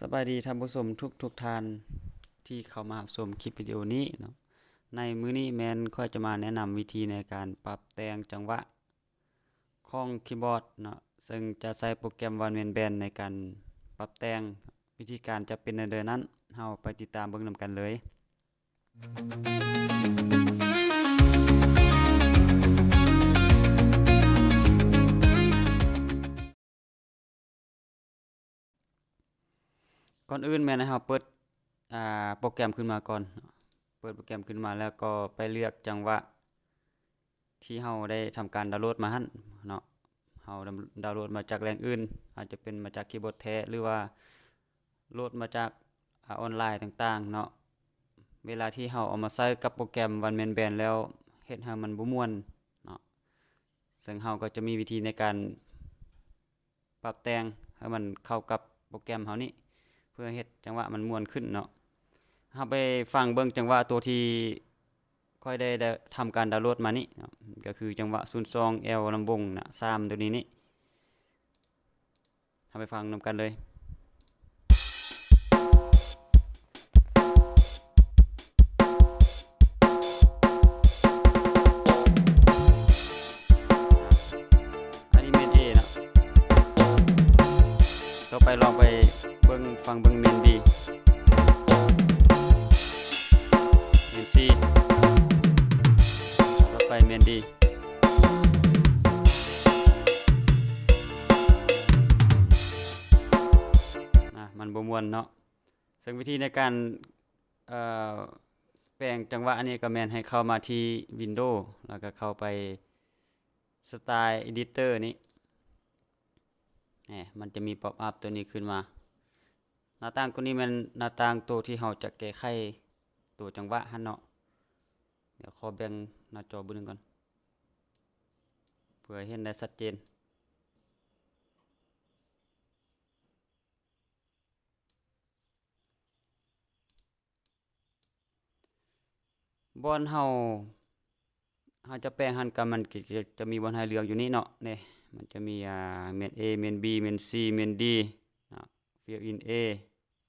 ສະບາຍດີທ່ານຜູ້ຊົມທຸກໆທ່ານທີ່ເຂົ້າມາຮັບຊົມຄລິບວິດີໂອນີ້ເນາະ. ໃນມື້ນີ້ແມ່ນຂ້ອຍຈະມາແນະນຳວິທີໃນການປັບແຕ່ງຈັງຫວະຂອງຄີບອດເນາະ, ເຊິ່ງຈະໃຊ້ໂປຣແກຣມ One Man Band ໃນການປັບແຕ່ງ. ວິທີການຈະເປັນແນວໃດນັ້ນ, ເຮົາໄປຕິດຕາມເບິ່ງນຳກັນເລີຍ. ກ່ອນອື່ນແມ່ນໃຫ້ເຮົາເປີດ ອ່າ ໂປຣແກຣມຂຶ້ນມາກ່ອນ. ເປີດໂປຣແກຣມຂຶ້ນມາແລ້ວກໍໄປເລືອກຈັງຫວະທີ່ເຮົາໄດ້ທຳການດາວໂຫຼດມາຫັ້ນເນາະ. ເຮົາດາວໂຫຼດມາຈາກແຫຼ່ງອື່ນ, ອາດຈະເປັນມາຈາກຄີບອດແທ້ ຫຼືວ່າໂຫຼດມາຈາກ ອາ ອອນລາຍຕ່າງໆເນາະ. ເວລາທີ່ເຮົາເອົາມາໃຊ້ກັບໂປຣແກຣມ One Man Band ແລ້ວ ເຮັດໃຫ້ມັນບໍ່ມ່ວນເນາະ. ເຊິ່ງເຮົາກໍຈະມີວິທີໃນການ ປັບແຕ່ງໃຫ້ມັນເຂົ້າກັບໂປຣແກຣມເຮົານີ້ ເພື່ອເຮັດຈັງຫວະມັນມ່ວນຂຶ້ນເນາະ. ເຮົາໄປຟັງເບິ່ງຈັງຫວະຕົວທີ່ຂ້ອຍໄດ້ ໄດ້ທຳການດາວໂຫຼດມານີ້ເນາະ, ກໍຄືຈັງຫວະສູນສອງ ແອວລຳວົງນະ ສາມ ຕົວນີ້ນີ້. ເຮົາໄປຟັງນຳກັນເລີຍ. ອັນນີ້ແມ່ນ A ເນາະ. ຕໍ່ໄປລອງໄປເບິ່ງ ຟັງເບິ່ງແມ່ນ B ແມ່ນ C. ຕໍ່ໄປແມ່ນ D. ອ່າ ມັນບໍ່ມ່ວນເນາະ. ເຊິ່ງວິທີໃນການ ເອີ ແປງຈັງຫວະອັນນີ້ກໍແມ່ນໃຫ້ເຂົ້າມາທີ່ Windows ແລ້ວກໍເຂົ້າໄປ Style Editor ນີ້. ແໝ ມັນຈະມີ pop up ຕົວນີ້ຂຶ້ນມາ. ໜ້າຕ່າງຕົວນີ້ແມ່ນໜ້າຕ່າງຕົວທີ່ເຮົາຈະແກ້ໄຂຕົວຈັງຫວະຫັ້ນເນາະ. ດຽວຂໍແບ່ງໜ້າຈໍເບິ່ງໜຶ່ງກ່ອນ ເພື່ອເຫັນໄດ້ຊັດເຈນ. ບ່ອນເຮົາ ເຮົາຈະແປງຫັ້ນ ກໍມັນຈະ ຈະມີບ່ອນໃຫ້ເລືອກຢູ່ນີ້ເນາະ. ນີ້ ມັນຈະມີ ອ່າ ແມ່ນ A ແມ່ນ B ແມ່ນ C ແມ່ນ D ເນາະ. Fill in A,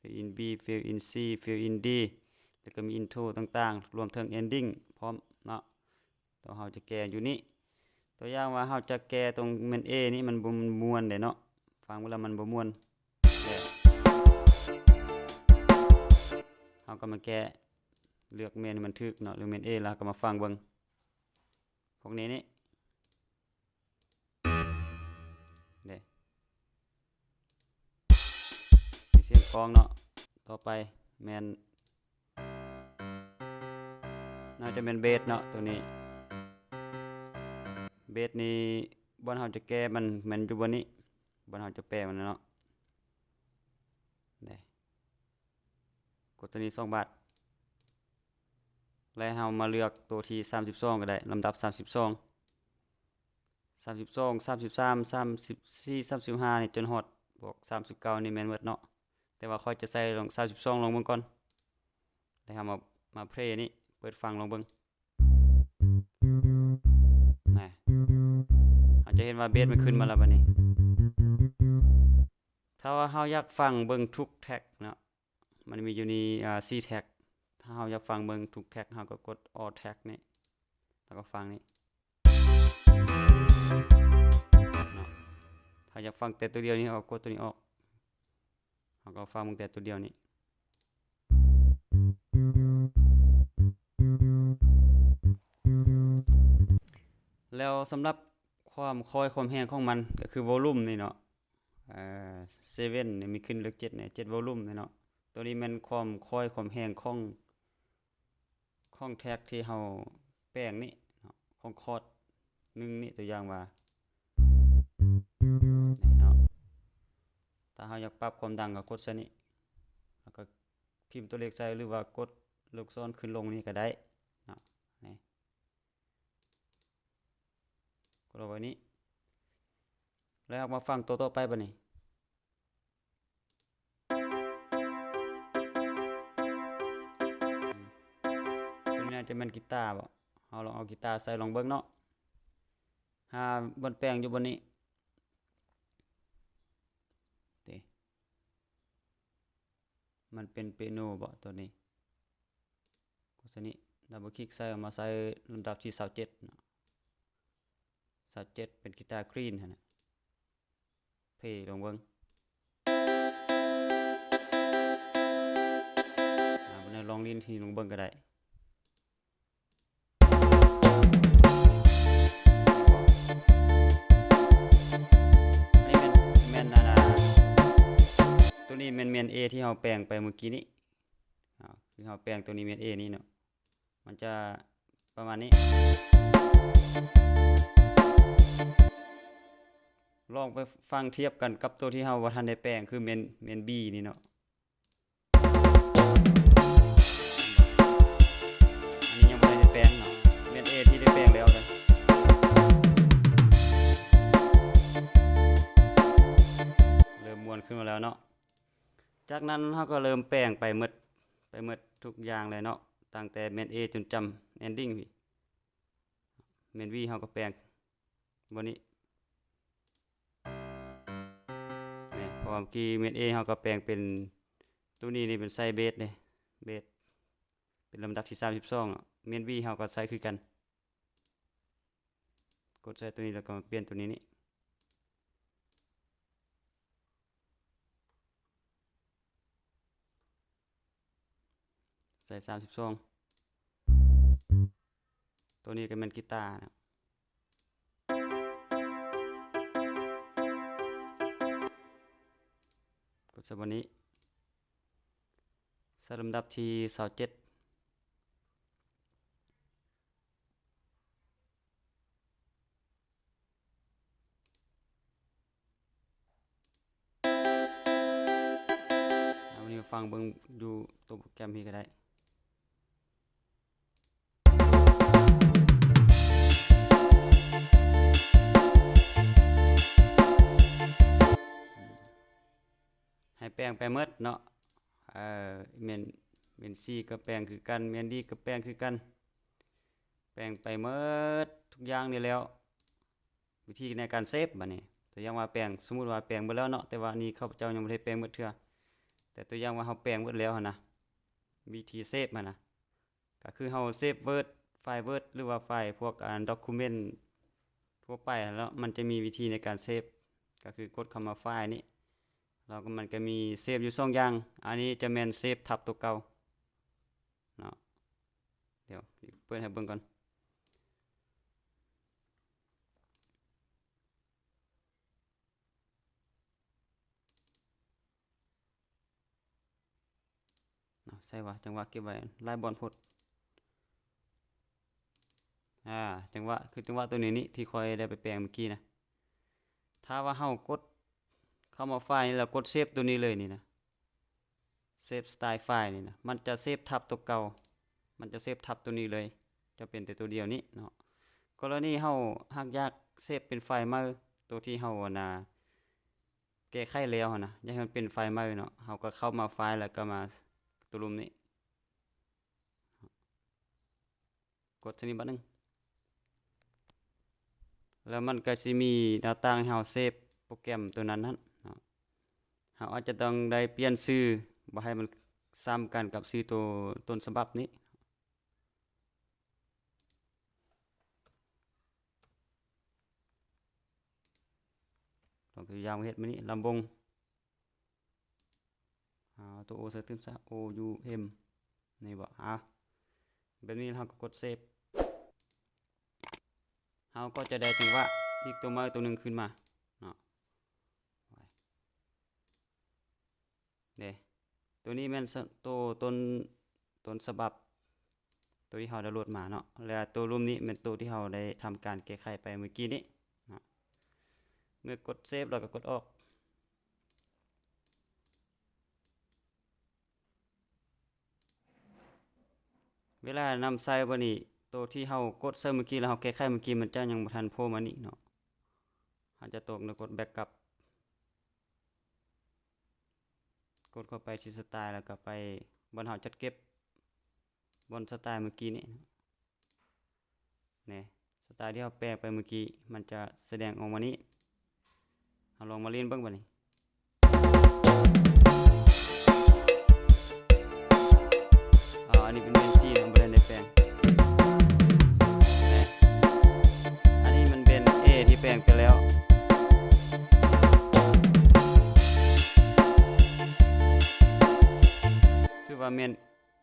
Fill in B, Fill in C, Fill in D ແລ້ວກໍມີ Intro ຕ່າງໆ ລວມເຖິງ Ending ພ້ອມເນາະ. ຕົວເຮົາຈະແກ້ຢູ່ນີ້. ຕົວຢ່າງວ່າເຮົາຈະແກ້ຕົງແມ່ນ A ນີ້ ມັນບໍ່ມ່ວນເດ້ເນາະ, ຟັງແລ້ວມັນບໍ່ມ່ວນ. ເຮົາກໍມາແກ້ ເລືອກແມ່ນໃຫ້ມັນຖືກເນາະ ຫຼືແມ່ນ A ແລ້ວກໍມາຟັງເບິ່ງ ພວກນີ້ນີ້ ເດ້ ມີສຽງກ້ອງເນາະ. ຕໍ່ໄປແມ່ນ ໜ້າຈະແມ່ນເບສເນາະ ຕົວນີ້. ເບສນີ້ ບ່ອນເຮົາຈະແກ້ມັນແມ່ນຢູ່ບ່ອນນີ້ ບ່ອນເຮົາຈະແປມັນເນາະ. ເດ້ ກົດຕົວນີ້ສອງບາດ ແລະເຮົາມາເລືອກຕົວທີສາມສິບສອງກໍໄດ້ ລຳດັບສາມສິບສອງ ສາມສິບສອງ ສາມສິບສາມ ສາມສິບສີ່ ສາມສິບຫ້ານີ້ ຈົນຮອດບວກສາມສິບເກົ້ານີ້ແມ່ນໝົດເນາະ. ແຕ່ວ່າຂ້ອຍຈະໃສ່ລອງສາມສິບສອງລອງເບິ່ງກ່ອນ ແລ້ວເຮົາມາ ມາເພລນີ້ ເປີດຟັງລອງເບິ່ງ. ນະ ເຮົາຈະເຫັນວ່າເບສມັນຂຶ້ນມາແລ້ວບັດນີ້. ຖ້າວ່າເຮົາຢາກຟັງເບິ່ງທຸກແທັກເນາະ ມັນມີຢູ່ນີ້ ອ່າ ສີ່ແທັກ. ຖ້າເຮົາຢາກຟັງເບິ່ງທຸກແທັກ ເຮົາກໍກົດ All Track ນີ້ ແລ້ວກໍຟັງນີ້ເນາະ. ຖ້າຢາກຟັງແຕ່ຕົວດຽວນີ້ ເຮົາກໍກົດຕົວນີ້ອອກ ເຮົາກໍຟັງເບິ່ງແຕ່ຕົວດຽວນີ້. ແລ້ວສຳລັບຄວາມຄ່ອຍຄວາມແຮງຂອງມັນ ກໍຄື Volume ນີ້ເນາະ. ເອີ ເຊເວັນນີ້ມີຂຶ້ນເລກເຈັດນີ້ ເຈັດ Volume ນີ້ເນາະ. ຕົວນີ້ແມ່ນຄວາມຄ່ອຍຄວາມແຮງຂອງ ຂອງແທັກທີ່ເຮົາແປງນີ້ເນາະ ຂອງຄອດໜຶ່ງນີ້ ຕົວຢ່າງວ່ານີ້ເນາະ. ຖ້າເຮົາຢາກປັບຄວາມດັງກໍກົດໃສ່ນີ້ ແລ້ວກໍພິມຕົວເລກໃສ່ ຫຼືວ່າກົດລູກສອນຂຶ້ນລົງນີ້ກໍໄດ້ເນາະ. ນີ້ ກົດເອົາໄວ້ນີ້ ແລ້ວເຮົາມາຟັງຕົວຕໍ່ໄປບັດນີ້. ຕົວນີ້ໜ້າຈະແມ່ນກີຕາບໍ? ເຮົາລອງເອົາກີຕາໃສ່ລອງເບິ່ງເນາະ. ຫາບ່ອນແປງຢູ່ບ່ອນນີ້. ເຕ ມັນເປັນເປຍໂນບໍ ໂຕນີ້. ກົດໃສ່ນີ້ ດັບເບິນຄລິກໃສ່ ເອົາມາໃສ່ລຳດັບທີຊາວເຈັດເນາະ ຊາວເຈັດ ເປັນກີຕາກຣີນຫັ້ນນະ. ເພລອງເບິ່ງ ອາ ບໍ່ແນ່ລອງຫຼິ້ນທີ່ລອງເບິ່ງກໍໄດ້. ອັນນີ້ແມ່ນ ແມ່ນອັນນະ ໂຕນີ້ແມ່ນ ແມ່ນເອທີ່ເຮົາແປງໄປມື້ກີ້ນີ້ ອາ ຄືເຮົາແປງໂຕນີ້ແມ່ນເອນີ້ເນາະ ມັນຈະປະມານນີ້. ລອງໄປຟັງທຽບກັນກັບໂຕທີ່ເຮົາບໍ່ທັນໄດ້ແປງ ຄືແມ່ນ ແມ່ນບີນີ້ເນາະ. ອັນນີ້ຍັງບໍ່ໄດ້ແປງເນາະ ແມ່ນເອທີ່ໄດ້ແປງແລ້ວເດີ. ເລີ່ມມ່ວນຂຶ້ນມາແລ້ວເນາະ. ຈາກນັ້ນເຮົາກໍເລີ່ມແປງໄປໝົດ ໄປໝົດທຸກຢ່າງເລີຍເນາະ ຕັ້ງແຕ່ແມ່ນເອຈົນຈຳເອັນດິ້ງພີ້. ແມ່ນບີເຮົາກໍແປງບ່ອນນີ້ ແມ່ນ ເພາະວ່າເມື່ອກີ້ແມ່ນເອເຮົາກໍແປງເປັນ ໂຕນີ້ນີ້ເປັນໃສ່ເບສເດ້ ເບສເປັນລຳດັບທີສາມສິບສອງເນາະ. ແມ່ນບີເຮົາກໍໃສ່ຄືກັນ ກົດໃສ່ໂຕນີ້ແລ້ວກໍປ່ຽນໂຕນີ້ນີ້ ໃສ່ສາມສິບສອງ ໂຕນີ້ກໍແມ່ນກີຕາເນາະ. ກົດໃສ່ບ່ອນນີ້ ໃສ່ລຳດັບທີຊາວເຈັດ ເອົານີ້ມາຟັງເບິ່ງຢູ່ໂຕໂປຣແກຣມພີ້ກໍໄດ້. ໃຫ້ແປງໄປໝົດເນາະ ເອີ ແມ່ນ ແມ່ນຊີກໍແປງຄືກັນ ແມ່ນດີກໍແປງຄືກັນ ແປງໄປໝົດທຸກຢ່າງນີ້ແລ້ວ. ວິທີໃນການເຊບບາດນີ້ ຕົວຢ່າງວ່າແປງ ສົມມຸດວ່າແປງເບິດແລ້ວເນາະ ແຕ່ວ່າອັນນີ້ຂ້າພະເຈົ້າຍັງບໍ່ໄດ້ແປງເບິດເທື່ອ ແຕ່ຕົວຢ່າງວ່າເຮົາແປງເບິດແລ້ວຫັ້ນນະ ວິທີເຊບຫັ້ນນະ ກໍຄືເຮົາເຊບເວີດ ໄຟລ໌ເວີດ ຫຼືວ່າໄຟລ໌ພວກ ອ່າ ດັອກຄູເມັນທົ່ວໄປຫັ້ນເນາະ ມັນຈະມີວິທີໃນການເຊບ ກໍຄືກົດເຂົ້າມາໄຟລ໌ນີ້ ແລ້ວກໍມັນກໍມີເຊບຢູ່ສອງຢ່າງ ອັນນີ້ຈະແມ່ນເຊບທັບຕົວເກົ່າເນາະ. ດຽວເປີດໃຫ້ເບິ່ງກ່ອນ. ເອົາ ໃສ່ວ່າ ຈັງຫວະເກັບໄວ້ຫຼາຍບ່ອນໂພດ. ອາ ຈັງຫວະ ຄືຈັງຫວະໂຕນີ້ນີ້ ທີ່ຂ້ອຍໄດ້ໄປແປງເມື່ອກີ້ນະ. ຖ້າວ່າເຮົາກົດເຂົ້າມາໄຟລ໌ນີ້ ແລ້ວກົດເຊບໂຕນີ້ເລີຍນີ້ນະ ເຊບສະໄຕລ໌ໄຟລ໌ນີ້ນະ ມັນຈະເຊບທັບໂຕເກົ່າ ມັນຈະເຊບທັບໂຕນີ້ເລີຍ ຈະເປັນແຕ່ໂຕດຽວນີ້ເນາະ. ກໍລະນີເຮົາຫາກຢາກເຊບເປັນໄຟລ໌ໃໝ່ ໂຕທີ່ເຮົາ ອັນນາ ແກ້ໄຂແລ້ວຫັ້ນນະ ຢາກໃຫ້ມັນເປັນໄຟລ໌ໃໝ່ເນາະ ເຮົາກໍເຂົ້າມາໄຟລ໌ ແລ້ວກໍມາໂຕລຸ່ມນີ້ ກົດໃສ່ນີ້ບາດໜຶ່ງ ແລ້ວມັນກໍຊິມີໜ້າຕ່າງໃຫ້ເຮົາເຊບໂປຣແກຣມໂຕນັ້ນຫັ້ນເນາະ. ເຮົາອາດຈະຕ້ອງໄດ້ປ່ຽນຊື່ ບໍ່ໃຫ້ມັນຊ້ຳກັນກັບຊື່ໂຕຕົ້ນສະບັບນີ້. ຕົວຢ່າງເຮັດມານີ້ ລຳວົງ ເອົາໂຕໂອໃສ່ຕື່ມຊະ ໂອຢູເອັມ ນີ້ບໍ ອາ ແບບນີ້ເຮົາກໍກົດເຊບ ເຮົາກໍຈະໄດ້ຈັງຫວະອີກໂຕໃໝ່ໂຕໜຶ່ງຂຶ້ນມາເນາະ. ເດ້ ໂຕນີ້ແມ່ນ ໂຕ ຕົ້ນ ຕົ້ນສະບັບ ໂຕທີ່ເຮົາດາວໂຫຼດມາເນາະ ແລະ ໂຕລຸ່ມນີ້ແມ່ນໂຕທີ່ເຮົາໄດ້ທຳການແກ້ໄຂໄປເມື່ອກີ້ນີ້ເນາະ. ເມື່ອກົດເຊບແລ້ວກໍກົດອອກ ເວລານຳໃຊ້ບາດນີ້ ໂຕທີ່ເຮົາກົດໃສ່ເມື່ອກີ້ ແລ້ວເຮົາແກ້ໄຂເມື່ອກີ້ ມັນຈະຍັງບໍ່ທັນໂພມານີ້ເນາະ ເຮົາຈະຕົກແລ້ວກົດແບັກກັບ ກົດເຂົ້າໄປທີ່ສະໄຕລ໌ ແລ້ວກໍໄປບ່ອນເຮົາຈັດເກັບ ບ່ອນສະໄຕລ໌ເມື່ອກີ້ນີ້ ນີ້ ສະໄຕລ໌ທີ່ເຮົາແປງໄປເມື່ອກີ້ ມັນຈະສະແດງອອກມານີ້. ເຮົາລອງມາຫຼິ້ນເບິ່ງບາດນີ້. ວ່າແມ່ນ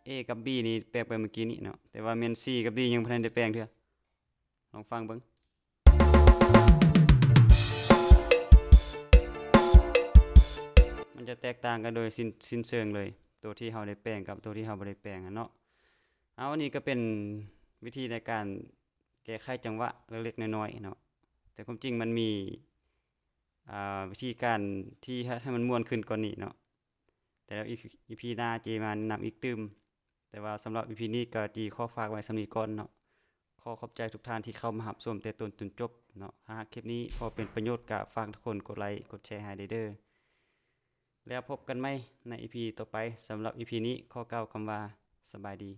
A ກັບ B ນີ້ແປງໄປເມື່ອກີ້ນີ້ເນາະ, ແຕ່ວ່າແມ່ນ C ກັບ D ຍັງບໍ່ທັນໄດ້ແປງເທື່ອ. ລອງຟັງເບິ່ງ. ມັນຈະແຕກຕ່າງກັນໂດຍສິ້ນ ສິ້ນເຊີງເລີຍ, ໂຕທີ່ເຮົາໄດ້ແປງກັບໂຕທີ່ເຮົາບໍ່ໄດ້ແປງຫັ້ນເນາະ. ເອົາ ອັນນີ້ກໍເປັນວິທີໃນການແກ້ໄຂຈັງຫວະເລັກໆນ້ອຍໆເນາະ, ແຕ່ຄວາມຈິງມັນມີ ອ່າ ວິທີການທີ່ເຮັດໃຫ້ມັນມ່ວນຂຶ້ນກວ່ານີ້ເນາະ. ແຕ່ EP ໜ້າເຈມາແນະນຳອີກຕື່ມ, ແຕ່ວ່າສຳລັບ EP ນີ້ກໍຈະຂໍຝາກໄວ້ສ່ຳນີ້ກ່ອນເນາະ. ຂໍຂອບໃຈທຸກທ່ານທີ່ເຂົ້າມາຮັບຊົມແຕ່ຕົ້ນຈົນຈົບເນາະ. ຫາກຄລິບນີ້ພໍເປັນປະໂຫຍດ ກໍຝາກທຸກຄົນກົດໄລກົດແຊໃຫ້ເດີ. ແລ້ວພົບກັນໃໝ່ໃນ EP ຕໍ່ໄປ. ສຳລັບ EP ນີ້ຂໍກ່າວຄຳວ່າ ສະບາຍດີ.